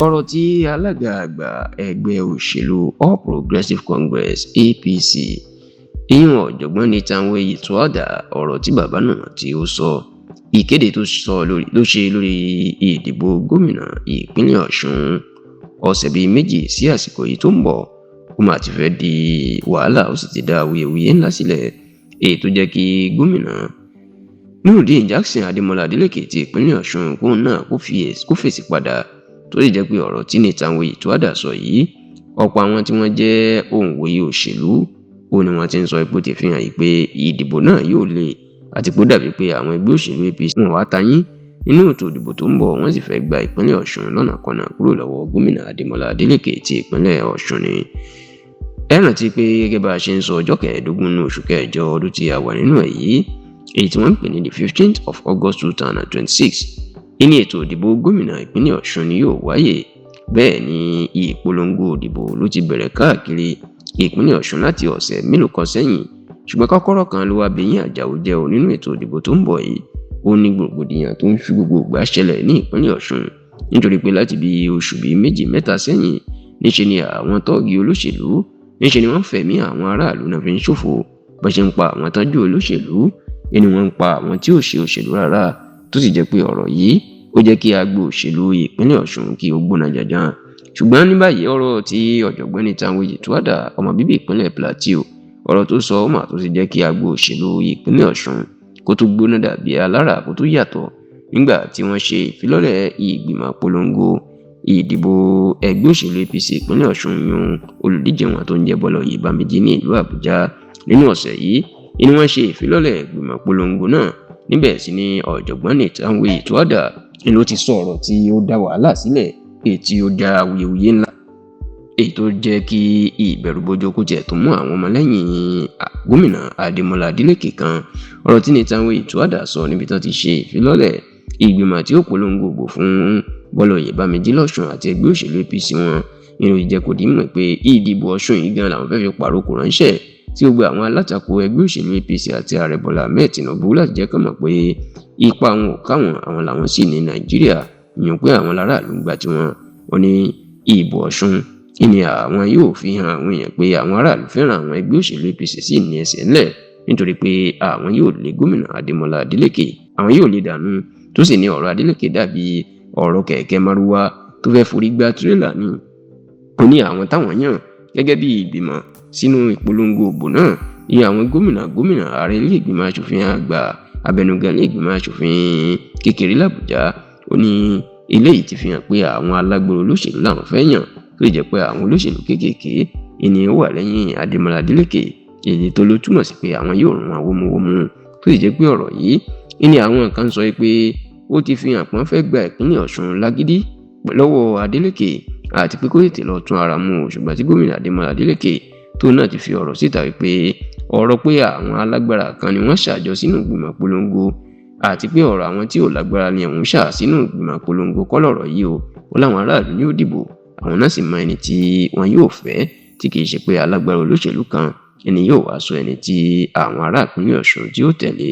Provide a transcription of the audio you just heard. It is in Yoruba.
Ọ̀rọ̀ tí alága àgbà ẹgbẹ́ òṣèlú All Progressives Congress (APC), ìyẹn Ọ̀jọ̀gbọ́n Nathan Oyètúadà, ọ̀rọ̀ tí bàbá náà tí ó sọ, ìkéde tó ṣe lórí ìdìbò gómìnà ìpínlẹ̀ Ọ̀ṣun ọ̀sẹ̀ bíi 2 sí àsìkò yìí tó ń bọ̀, ó mà ti fẹ́ di wàhálà, ó sì ti dá awuyewuye ńlá sílẹ̀, èyí tó jẹ́ kí gómìnà Nurudeen Jackson Adémọlá Adélékè ti ìpínlẹ̀ Ọ̀ṣun kóun náà kó fèsì padà, tó sì jẹ́ pé ọ̀rọ̀ tí Nathan Oyètúadà sọ yìí, ọ̀pọ̀ àwọn tí wọ́n jẹ́ òǹwòye òṣèlú ó ní wọ́n ti ń sọ ipò tí fi hàn yìí pé ìdìbò náà yóò le, àti pé ó dàbí pé àwọn ẹgbẹ́ òṣèlú APC wọn wá tayín nínú ètò ìdìbò tó ń bọ̀, wọ́n sì fẹ́ gba ìpínlẹ̀ Ọ̀ṣun lọ́nà kọ̀nà kúrò lọ́wọ́ gómìnà Adémọlá Adélékè ti ìpínlẹ̀ Ọ̀ṣun ni. Ẹ rántí pé gẹ́gẹ́ bá a ṣe ń sọ, ọjọ́ 15 nínú oṣù kẹjọ ọdún tí a wà nínú ẹ̀ yìí, èyí tí wọ́n ń pè ní the 15th of August 2026, ìní ètò ìdìbò gómìnà ìpínlẹ̀ Ọ̀ṣun ni yóò wáyé. Bẹ́ẹ̀ ni ìpolongo ìdìbò ló ti bẹ̀rẹ̀ káàkiri ìpínlẹ̀ Ọ̀ṣun láti ọ̀sẹ̀ mélòó kan sẹ́yìn, ṣùgbọ́n kọ́kọ́rọ́ kan ló wá bẹ̀yìn Àjàó jẹ́ ò nínú ètò ìdìbò tó ń bọ̀ yìí. Ó ní gbògbòdìyàn tó ń fi gbogbo ìgbà ṣẹlẹ̀ ní ìpínlẹ̀ Ọ̀ṣun, nítorí pé láti bí oṣù bíi 2-3 sẹ́yìn, níṣe ni àwọn tọ́ọ̀gì olóṣèlú, níṣe ni wọ́n fẹ̀mí àwọn aráàlú náà fi ń ṣòfò. Bó ṣe ń pa àwọn tọ́jú olóṣèlú ni wọ́n ń pa àwọn tí ò ṣe òṣèlú rárá, tó sì jẹ́ pé ọ̀rọ̀ yìí ó jẹ́ kí agbo òṣèlú ìpínlẹ̀ Ọ̀ṣun kí ó gbóná janjan. Ṣùgbọ́n ní báyìí, ọ̀rọ̀ tí ọ̀jọ̀gbọ́n Nathan Oyètúadà, ọmọ bíbí ìpínlẹ̀ Plateau, ọ̀rọ̀ tó sọ, ó mà tó ti jẹ́ kí agbo òṣèlú ìpínlẹ̀ Ọ̀ṣun kó tó gbóná dàbí alára, kó tó yàtọ̀, nígbà tí wọ́n ṣe ìfilọ́lẹ̀ ìgbìmọ̀ polongo ìdìbò ẹgbẹ́ òṣèlú APC ìpínlẹ̀ Ọ̀ṣun, yún olùdíje wọn tó ń jẹ́ Bọ́lá Oyèbáméjì ní ìlú Àbújá nínú ọ̀sẹ̀ yìí ni wọ́n ṣe ìfilọ́lẹ̀ ìgbìmọ̀ polongo náà. Níbẹ̀ sì ni ọ̀jọ̀gbọ́n Nathan Oyètúadà ni ló ti sọ ọ̀rọ̀ tí ó dá wàhálà sílẹ̀, èyí tí ó dá awuyewuye ńlá, èyí tó jẹ́ kí ìbẹ̀rùbojo kó tiẹ̀ tó mú àwọn ọmọlẹ́yìn gómìnà Adémọlá Adélékè kan. Ọ̀rọ̀ tí Nathan Oyètúadà sọ níbi tó ti ṣe ìfilọ́lẹ̀ ìgbìmọ̀ tí ó polongo ìbò fún Bọ́lá Oyèbáméjì lọ́ṣun àti ẹgbẹ́ òṣèlú APC wọn nínú ìjẹ́ kò dí mọ̀ pé ìdìbò Ọ̀ṣun yìí gan làwọn fẹ́ fi pàrokò ránṣẹ́ tí gbogbo àwọn alátakò ẹgbẹ́ òṣèlú APC àti ààrẹ Bọ́lá Ahmed Tinubu, láti jẹ́ kán mọ̀ pé ipa wọn ò káwọn, àwọn làwọn sì ní Nàìjíríà, ìyẹn pé àwọn aráàlú ń gba tiwọn. Ó ní ìbò Ọ̀ṣun ni àwọn yóò fi hàn àwọn èèyàn pé àwọn aráàlú fẹ́ràn àwọn, ẹgbẹ́ òṣèlú APC sì ní ẹsẹ̀ ńlẹ̀, nítorí pé àwọn yóò lé gómìnà Adémọlá Adélékè, àwọn yóò lé dànù. Tó sì ní ọ̀rọ̀ Adélékè dàbí ọ̀rọ̀ kẹ̀kẹ́ márúwá tó fẹ́ forí gbá tírélà ni. Ó ní àwọn táwọn yàn gẹ́gẹ́ bí ìgbìmọ̀ sínú ìpolongo òbò náà, ìyẹn àwọn gómìnà gómìnà, ààrẹ ilé ìgbìmọ̀ asòfin àgbà, abẹnugan ilé ìgbìmọ̀ asòfin kékeré làbújá. Ó ní eléyìí ti fi hàn pé àwọn alágbèrè olóṣèlú làwọn fẹ́ yàn, tó jẹ́ pé àwọn olóṣèlú kéékèèké ènìyàn wà lẹ́yìn Adémọlá Adélékè, èyí tó ló túmọ̀ sí pé àwọn yóò rún wọn wómúwómú. Tó sì jẹ́ pé ọ̀rọ̀ yìí ní àwọn kan sọ pé ó ti fi hàn pọ́n fẹ́ gba ìpínlẹ̀ Ọ̀ṣun lágídí lọ́wọ́ Adélékè, àti pé kó tètè lọ tún ara mú. Ṣùgbọ́n tí gómìnà Adémọlá Adélékè tó náà ti fi ọ̀rọ̀ síta wípé ọ̀rọ̀ pé àwọn alágbára kan ni wọ́n ṣàjọ sínú ìgbìmọ̀ polongo, àti pé ọ̀rọ̀ àwọn tí ò lágbára ni òun ṣà sínú ìgbìmọ̀ polongo kọ́ lọ̀rọ̀ yìí o. Ó láwọn aráàlú ní ó dìbò, àwọn náà sì mọ ẹni tí wọn yóò fẹ́, tí kì í ṣe pé alágbára olóṣèlú kan ẹni yóò wá sọ ẹni tí àwọn ará ìpínlẹ̀ Ọ̀ṣun tí ó tẹ̀lé.